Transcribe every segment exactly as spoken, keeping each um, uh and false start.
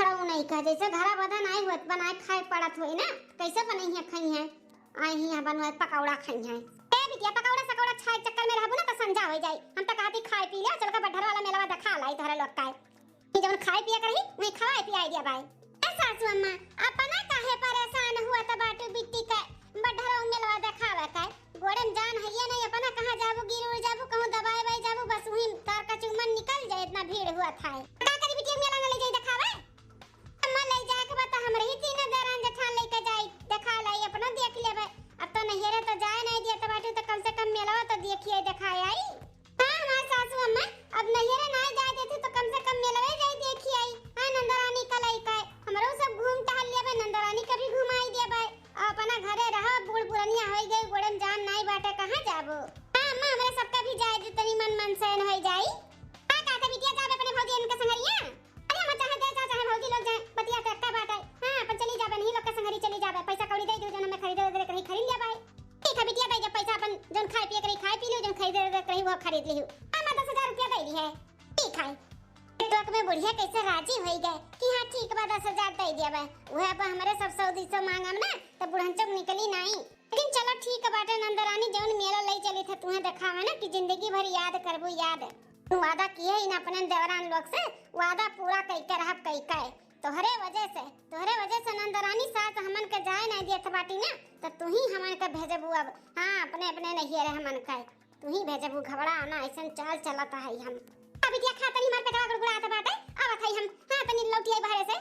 तउ नहीं कह, जैसे घरा बदन आई होत, बनाए खाए पड़त होई ना, कैसे बनइहैं, खइहैं, आई ही यहाँ बनवाए पकौड़ा खइहैं। ए बिटिया, पकौड़ा सकौड़ा खाए चक्कर में रहबू ना तो संझा होइ जाई। हम तो कहती खाए पी ले, चल के बड्ढर वाला मेलवा देखा लाई तोहरे लोग का। कि जौन खाए पिए के रही, वही खवाए पियाए दिया बाय। ए सासू अम्मा, अपना काहे परेशान हुआ त बाटू बिट्टी के? बड्ढरवा मेलवा देखावे के। गोड़े में जान हइये नहीं, अपना कहाँ जाबू, गिर उड़ जाबू, कहूँ दबाए बाए जाबू, बस वही तार का चुमन निकल जाए, इतना भीड़ हुआ था। का करी बिटिया, मेला न ले जाई देखावे? अम्मा, ले जाए के बा त हमरे ही तीनों देरान जेठान लेके जाई, देखा लाई, अपना देख लेबे। अब तो नैहरे तो जाए नहीं दिया त बाटू, तो कम से कम मेलवा तो देखिए, देखाए आई। हाँ, हमार सासू अम्मा, अब नैहरे ना जाए देती तो कम से कम मेलवे जाई देखी आई। हाँ, नंदरानी का लइका है, हमरो सब घूम टहल लेबे, नंदरानी के भी घुमाई देबे। अब अपना घरे रहो, बूढ़ पुरनिया होई गई, गोड़े में जान नाई बाटे, कहाँ जाबो? हाँ अम्मा, हमरे सबका भी जाए दे, तनी मन मनसैन होई जाई। हाँ, का त बिटिया जाबे अपने भौजी इनके संगरिया? अरे अम्मा, चाहे दे जा, चाहे भौजी लोग जाए, बतिया तो एक्का बाटे। हाँ, अपन चली जाबे, नहीं लोग के संगरी चली जाबे, पैसा कौड़ी दे दू, जौन हमें खरीदे उदरे के रही खरीद लिया भाई। ठीक है बिटिया, दे जब पैसा अपन जौन खाए पिए के रही खाए पी लियो, जौन खरीदे के रही वो खरीद लियो। अम्मा दस हजार रुपया दे दी है। ठीक है। नेटवर्क में बुढ़िया कैसे राजी होई गए कि हाँ ठीक बा, दस हजार दे दिया बा। वह अब हमरे सब सौ दो सौ मांगम ना तो बुढ़न चौक निकली नहीं। लेकिन चलो ठीक बाटे नंदरानी, जौन मेला ले चली थे तुहें देखावे ना कि जिंदगी भर याद करबू याद। तू वादा किए ही ना अपने देवरान लोग से, वादा पूरा कई के रहब कई के। तोहरे वजह से, तोहरे वजह से नंदरानी सास हमन के जाए नहीं देत बाटी ना, तो तू ही हमन के भेजबू अब। हाँ, अपने, अपने नैहरे हमन के तू ही भेजबू। घबरा ना, ऐसन चाल चलत है हम। अब बिटिया खा तनी, हमार पेटवा गुड़गुड़ात बाटे, आवत है हम। हाँ, तनी लौटी आई बाहरे से।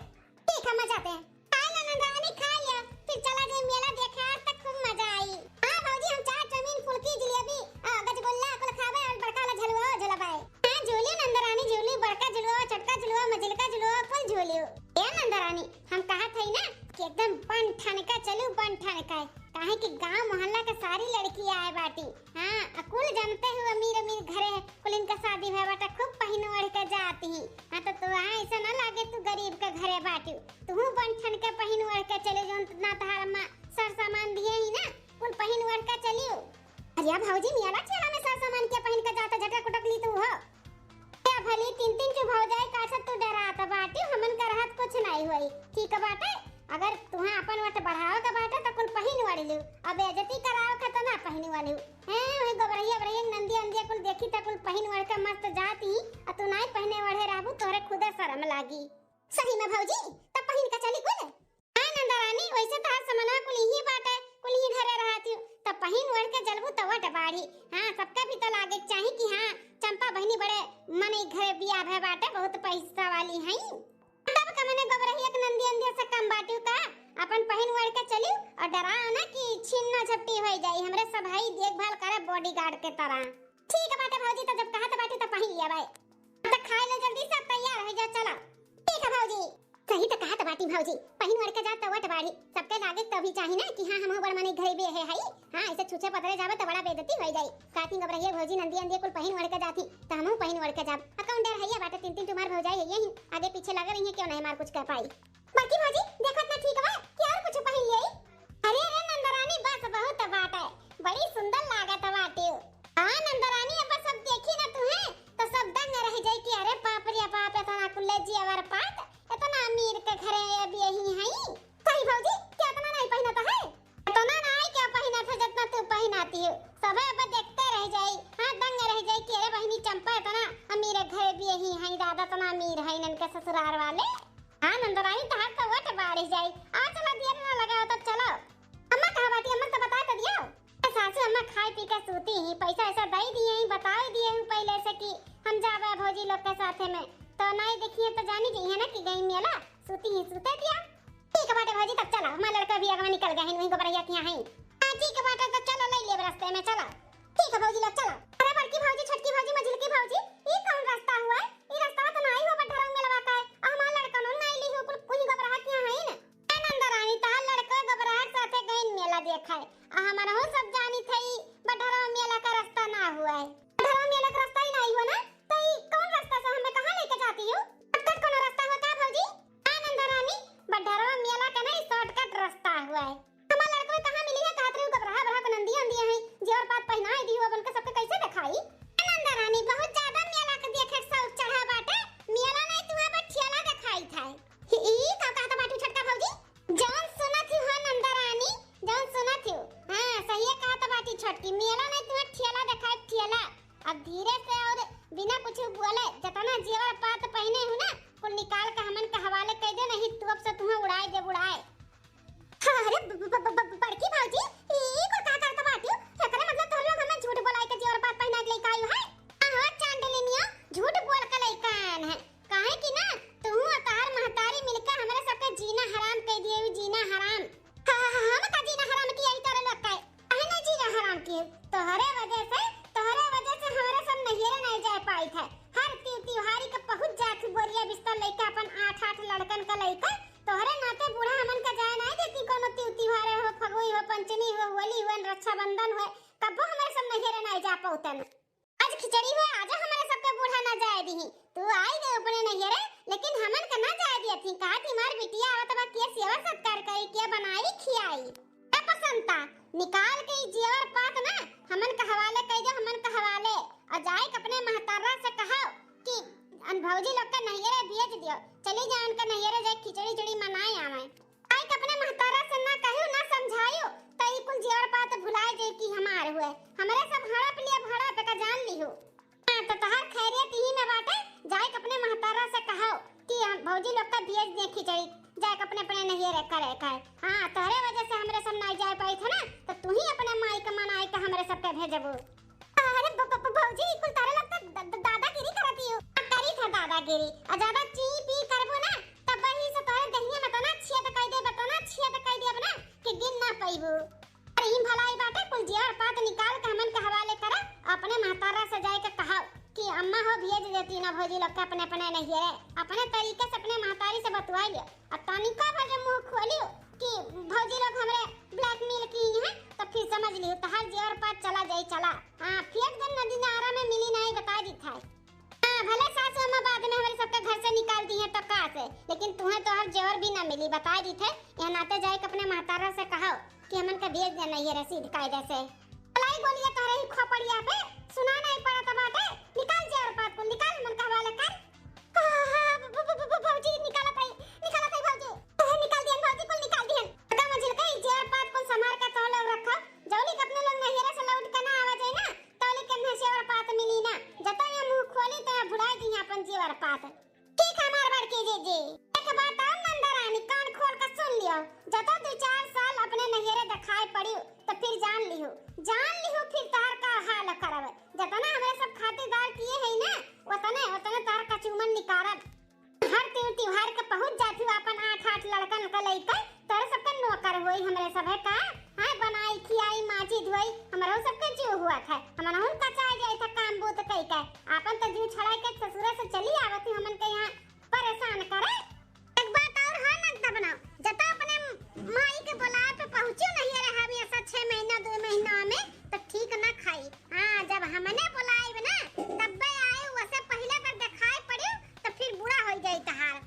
ठीक है, मजा दे। खाए ला नंदरानी, खा लिया, फिर चला जाए मेला देखे, आज तक खूब मजा आई। हाँ भौजी, हम चाट, चाउमीन, फुलकी, जिलेबी, आ, गजगुल्ला, कुल खाबे और बड़का वाला झलुआ झुलबाए। हाँ, झूलियो नंदरानी, झूलियो, बड़का झुलुआ, छोटका झुलुआ, मझिलका झुलुआ, कुल झूलियो। ए नंदरानी, हम कहत हई ना कि एकदम बन ठन के चलू, बन ठन के, काहे कि गांव मोहल्ला के सारी लड़की आए बाटी। हाँ, आ कुल जानते हो अमीर अमीर घरे, कुल इनका शादी भय बाटे, खूब पहिन ओढ़ के जाती ही। हाँ, तो तू हाँ ऐसा ना लागे तू गरीब के घरे बाटू, तू बन ठन के पहिन ओढ़ के चले, जौन ना तहार अम्मा सर सामान दिए ही ना, कुल पहिन ओढ़ के चलियो। अरे भौजी, मेला ठेला में सर सामान के पहिन के जाता, झटक उटक ली तू हो। ए भली तीन तीन चू भौजाई का से तू डरात बाटी, हमन का रहत कुछ नहीं होई। ठीक बाटे, अगर तुहें अपन वट बढ़ावे के बाटे तो कुल पहिन ओढ़ लियो, अब बेइज्जती करावे के तो ना पहिन ओढ़ लियो। हैं, वही गोबरहिया बरहिया नंदी अंदिया कुल देखी तो कुल पहिन ओढ़ के मस्त जाती, और तू नहीं पहने ओढ़े रहबू, तोहरे खुदे शर्म लागी। सही में भौजी, तब पहिन के चली कुल। हाँ नंदरानी, वैसे तो आज समनवा कुल यही बाटे, कुल यही घरे रहत हूँ, तब पहिन ओढ़ के जलबू तो वट बाढ़ी। हाँ, सबका भी तो लागे के चाही कि हाँ, चंपा बहिनी बड़े मनई घरे बियाह भय बाटे, बहुत पैसा वाली हई। तब का मने गोबरहिया के नंदी अंदिया से कम बाटियो का? अपन पहिन ओढ़ के चलियो और डराओ ना कि छीन ना झपटी होई जाई। हमरे सब हई देखभाल करे bodyguard के तरह। ठीक बाटे भौजी, तो जब कहत बाटी तो पहिन लिया भाई। तो खाए लो जल्दी, सब तैयार हो जाओ, चलो। ठीक है भौजी। सही तो कहत बाटी भौजी, पहिन ओढ़ के जा तो वट बाढ़ी, सबके लागे तो भी चाही ना कि हाँ, हमहू बड़ मनई घरे बियाहे हई। हाँ, ऐसे छुछे पतरे जाबे तो बड़ा बेइज्जती होई जाई। कातिन गोबरहिया भौजी नंदी अंदिया कुल पहिन ओढ़ के जाती, तो हमहू पहिन ओढ़ के जाब। आ कौन डर है ये बाटे, तीन तीन तुम्हार भौजाई है, यही आगे पीछे लगे रही है, क्यों नहीं हमार कुछ कह पाई। बड़की भौजी, देखत ना ठीक बा कि और कुछ पहिन ले आई? अरे, अरे नंदरानी, बस बहुत बाटे, बड़ी सुंदर लागत बाटे। हाँ नंदरानी, अब सब देखी ना तुहें, तो सब दंग रह जाई कि अरे बाप रे बाप, इतना कुल्ले जियावर पात, इतना अमीर के घरे अब यही हई। सही भौजी, क्या इतना नहीं पहिनत है? इतना नहीं क्या पहिनत है, जितना तू पहिनाती हो। सभे अब देखते रह जाई, हाँ, दंग रह जाई कि अरे बहिनी चंपा इतना अमीर के घरे बियाही हई, दादा इतना अमीर है इनके ससुराल वाले। हाँ नंदरानी, तहार तो वट बाढ़ जाई। आ चला, देर ना लगाओ, तब चलो। अम्मा कहाँ बाटी? अम्मा तो बता तो दियो। ए सासू, अम्मा खाए पी के सूती ही, पैसा ऐसा दे दिए ही, बताए दिए हूँ पहले से कि हम जाबे भौजी लोग के साथे में, तो नहीं देखिए तो जानी जइहे ना कि गई मेला, सूती ही, सूते दिया। ठीक बाटे भौजी, तब चला, हमार लड़का भी अगवा निकल गए हैं, वहीं गोबरहिया के यहाँ हैं। हाँ ठीक बाटे, तो चलो ले लेब रास्ते में, चला। ठीक है भौजी लोग, चला। अरे बड़की भौजी, छोटकी भौजी, मझिलकी भौजी, ई कौन रास्ता हुआ है? ई रास्ता तो नहीं हो बड्ढरवा मेलवा का है, आ हमार लड़का नो नहीं ली हो, कुल वहीं गोबरहा के यहाँ है ना। ए नंदरानी, तहार लड़का गोबरहा के साथे गइन मेला देखाए, आ हमरहू सब जानी थे ई बड्ढरवा मेला का रास्ता ना हुआ है। बड्ढरवा मेला का रास्ता ही नहीं हुआ ना, तो ई कौन रास्ता से हमें कहाँ लेके जाती हो? शॉर्टकट कोनो रास्ता हुआ का भौजी? हाँ नंदरानी, बड्ढरवा मेला का नहीं, शॉर्टकट रास्ता हुआ है। हमार लड़का कहाँ मिली है, कहत रही गोबरहा बरहा को नंदिया अंदिया है, जेवर पात पहिनाए दी हो, अब उनके सबके कैसे जीना हराम कइ दिए, जीना हराम। ह-, ह-, हम का जीना हराम किए, ई तोरे लोग का? काहे ना जीना हराम किए? तोहरे वजह से, तोहरे वजह से हमरे सब नैहरे नहीं जाए पाइत है। हर त्यों त्योहारी के पहुँच जात हू बोरिया बिस्तर लइके अपन आठ आठ लड़कन का लइके। तोहरे नाते बूढ़ा हमन का जाए नहीं देती, कोनो त्यों त्योहारे हो, फगुई हो, पंचमी हो, होली हो, रक्षाबंधन हो, कब्बो हमरे सब नैहरे नहीं जा पउतन। आज खिचड़ी हुए, आजा हमरे सबके बूढ़ा ना जाए दीही। तू आई गए अपने नैहरे, लेकिन हमन का ना जाए दिया थी। कहा थी हमार बिटिया आवत बा, के सेवा सत्कार करी, के बनाई खियाई। ए बसंता, निकाल के ई जेवर पात ना हमन का हवाले कइ दे, हमन का हवाले। और जाए के अपने महतारा से कहो कि अन भौजी लोग के नैहरे भेज दियो, चली जाए उनका नैहरे, जाए खिचड़ी उचड़ी मनाए आवे। आई के अपने महतारा से ना कहियो, ना समझायो, त ई कुल जेवर पात भुलाए जाई कि हमार हुए। हमरे सब हड़प लिया, हड़प का जान लिहो। हाँ, त तोहार खैरियत इही में बाटे, जाए के अपने महतारा से कहो कि हम भौजी लोग का भेज दे खिचड़ी, जाए के अपने, अपने नैहरे करे का है। हाँ, तोहरे वजह से हमरे सब नाई जाए पाई थे ना, त तू ही अपने माई के मनाई के हमरे सबके भेजबू। अरे ब-, ब-, ब-, भौजी, ई कुल तारे लोग त द-, द-, दादागिरी करत हियो। आ, करी था दादागिरी। आ ज्यादा ची पी करबो ना, तब वही से तोरे दहिया में तना छेद कई देब, तना छेद कई देब ना कि गिन ना पइबू। अरे ई भलाई बाटे, कुल जेवर पात निकाल के हमन के हवाले करा, अपने महतारा से जाए के कहाओ कि अम्मा हो भेज देती ना भौजी लोग के अपने अपने नैहरे। अपने तरीके से अपने महतारी से बतुआई लियो। आ तनिका भर जे मुँह खोलियो कि भौजी लोग हमरे blackmail की हैं, तो फिर समझ लियो तोहार जेवर पात चला जाई, चला। हाँ, फेंक दे नदी नारा में, मिली नहीं, बता दी था। हाँ, भले सासू अम्मा बाद में हमरे सबके घर से निकाल दी है तो का से, लेकिन तुहें तो हर जेवर भी ना मिली, बता दी थे। यह नाते जाए के अपने महतारा से कहो कि हमन का भेज देना ये रसीद कायदे से। भलाई बोलिए तोहरे ही खोपड़िया पे सुना नहीं पड़त बाटे। निकाल जेवर पात को, निकाल, मन का हवाले कर। हाँ, हाँ, ब-, ब-, ब-, ब-, भौजी, निकालत हई, निकालत हई भौजी। हाँ, निकाल दिहन भौजी, कुल निकाल दिहन। पता मंजिल का ई जेवर पात कुल संभार के तो लोग रखो। जौली के अपने लोग नैहरे से लौट के ना आवा जाए ना, तौली के ना जेवर पात मिली ना। जतो ये मुँह खोली तो ये भुलाई दी अपन जेवर पात। ठीक है, हमार बड़की जीजी। एक बात और नंदरानी, कान खोल के सुन लियो। जतो दो चार साल अपने नैहरे दिखाई पड़ियो, तो फिर जान लिहो, जान लिहो फिर तार का हाल करब। जतना हमरे सब खातिरदार किए है ना, उतने, उतने तार का चूमन निकारब। हर त्यों त्योहार के पहुँच जाती हो अपन आठ आठ लड़कन के लइके, तोरे सबके नौकर होई हमरे सभे का। हाँ, बनाई, खियाई, माजी, धोई, हमरो सबके जीव हुआ था। हमनहुन कचाए जाए था काम बूत कई के। आपन तो जीव छड़ाई के ससुरे से चली आवत ही हमन के यहाँ परेशान करे। एक बात और है नंदबना, जब तो अपने माई के बुलाए पे पहुँचियो नहीं रहा, हम ऐसा छह महीना, दो महीना में तो ठीक ना खाई। हाँ, जब हमने बुलाइब ना, तब्बे आए, वसे पहिले अगर देखाई पड़ियो, तो फिर बुरा होई जाई तहार।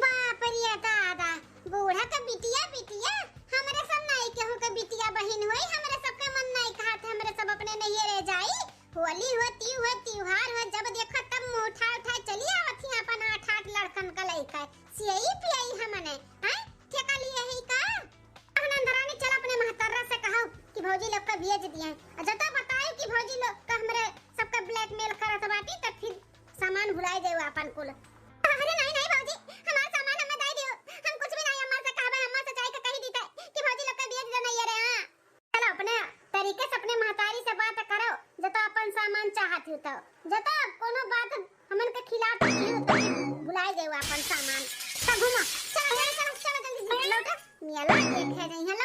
बाप रे दादा, बूढ़ा का बिटिया, बिटिया, हमरे सब नाई केहू के बिटिया बहिन होई, हमरे सब के मन नाई कहत, हमरे सब अपने नैहरे जाई। होली हो, तीज हो, त्योहार हो, जब देखो तब मुँह उठा उठा चली आवत ही अपन आठ आठ लड़कन का लइका। सियई पियई हमने, हैं? ठेका लिए ही का? अब नंदरानी चल अपने महतर्रा से कहो कि भौजी लोग का भेज दिए। और जब तो बताए कि भौजी लोग का हमरे सबका blackmail करत बाटी, तब फिर सामान भुलाए जाए अपन कुल। अरे नहीं, नहीं भौजी, हमार सामान हमें दे दियो। हम कुछ भी नहीं अम्मा से कहबे, अम्मा से जाए के कही दीते कि भौजी लोग का भेज दे नहीं रे। हाँ, चलो अपने तरीके से अपने महतारी से बात करो, जब तो अपन सामान चाहत हो तो, जब तो कोनो बात हमन के खिलाफ रही हो तो भुलाए जाए अपन सामान। तो घूमो, चलो, चलो, चलो, चलो जल्दी से लौटो। मियाँ लोग देखे रही हैं,